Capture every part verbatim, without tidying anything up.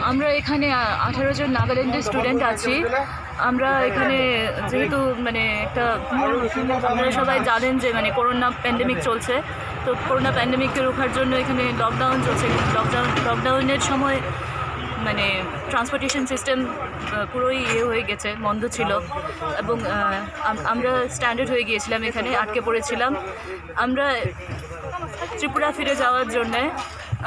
আমরা এখানে আ-, আঠারো জন নাগাল্যান্ডের স্টুডেন্ট আছি। আমরা এখানে যেহেতু মানে একটা, আপনারা সবাই জানেন যে মানে করোনা প্যান্ডেমিক চলছে, তো করোনা প্যান্ডেমিককে রোখার জন্য এখানে লকডাউন চলছে। লকডাউন, লকডাউনের সময় মানে ট্রান্সপোর্টেশন সিস্টেম পুরোই ইয়ে হয়ে গেছে, বন্ধ ছিল। এবং আহ, আম- আমরা স্ট্যান্ডার্ড হয়ে গিয়েছিলাম, এখানে আটকে পড়েছিলাম। আমরা ত্রিপুরা ফিরে যাওয়ার জন্যে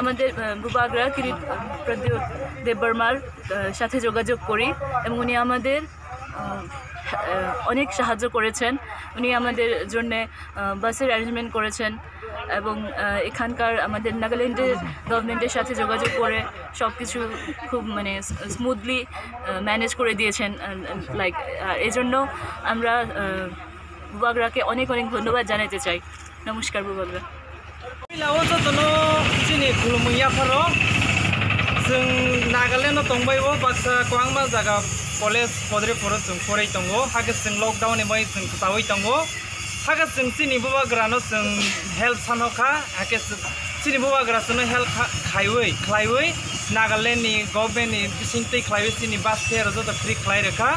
আমাদের আহ, বুবাগ্রা কিরিট প্রদ্যুৎ দেববর্মার আহ, সাথে যোগাযোগ করি এবং উনি আমাদের আহ, আহ, অনেক সাহায্য করেছেন। উনি আমাদের জন্যে আহ, বাসের অ্যারেঞ্জমেন্ট করেছেন এবং আহ, এখানকার আমাদের নাগাল্যান্ডের গভর্নমেন্টের সাথে যোগাযোগ করে সব কিছু খুব মানে স্মুথলি ম্যানেজ করে দিয়েছেন। লাইক, এই জন্য আমরা আহ, বুবাগ্রাকে অনেক অনেক ধন্যবাদ জানাতে চাই। নমস্কার বুবাগ্রা। Puila o jotono chini khulumung yapharo chwng Nagaland o tongbai o baksa kwbangma jaga college podre phoro chwng porwi tongo, hakhe chwng lockdown ni bagwi chwng kwtaui tongo, hakhe chwng chini bubagrano chwng help sano kha, hakhe chini bubagra chwngno help kha-, khaiwi khlaiwi Nagaland ni government ni bisingtwi khlaiwi chini bus fare joto free khlai rwkha,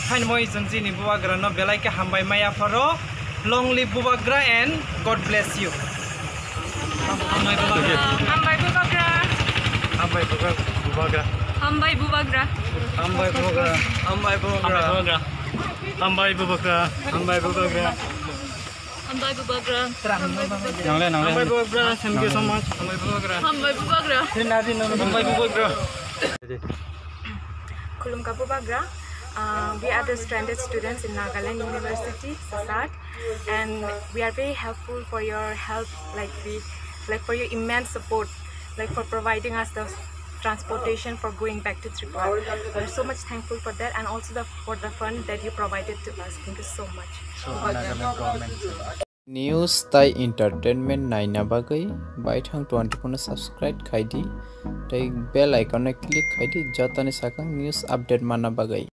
haini bagwi chwng chini bubagrano belai khe hambai ma yapharo. Long live Bubagra and God bless you. Hambai Bubagra. Hambai Bubagra. Hambai Bubagra. Hambai Bubagra. Hambai Bubagra. Hambai Bubagra. Hambai Bubagra. Hambai Bubagra. Hambai Bubagra. Hambai Bubagra. Thank you so much. Hambai Bubagra. Hambai Bubagra. Hambai Bubagra. Khulumkha Bubagra. Uh, we are the stranded students in Nagaland University, CISAT, and we are very helpful for your help, like we, like for your immense support, like for providing us the transportation for going back to Tripura. We're so much thankful for that, and also the, for the fund that you provided to us. Thank you so much. So, Nagaland government. News tai entertainment naina bagwi baithang twenty-four no subscribe khai di, tei bell icon no click khai di, jotoni sakang news update manna bagwi.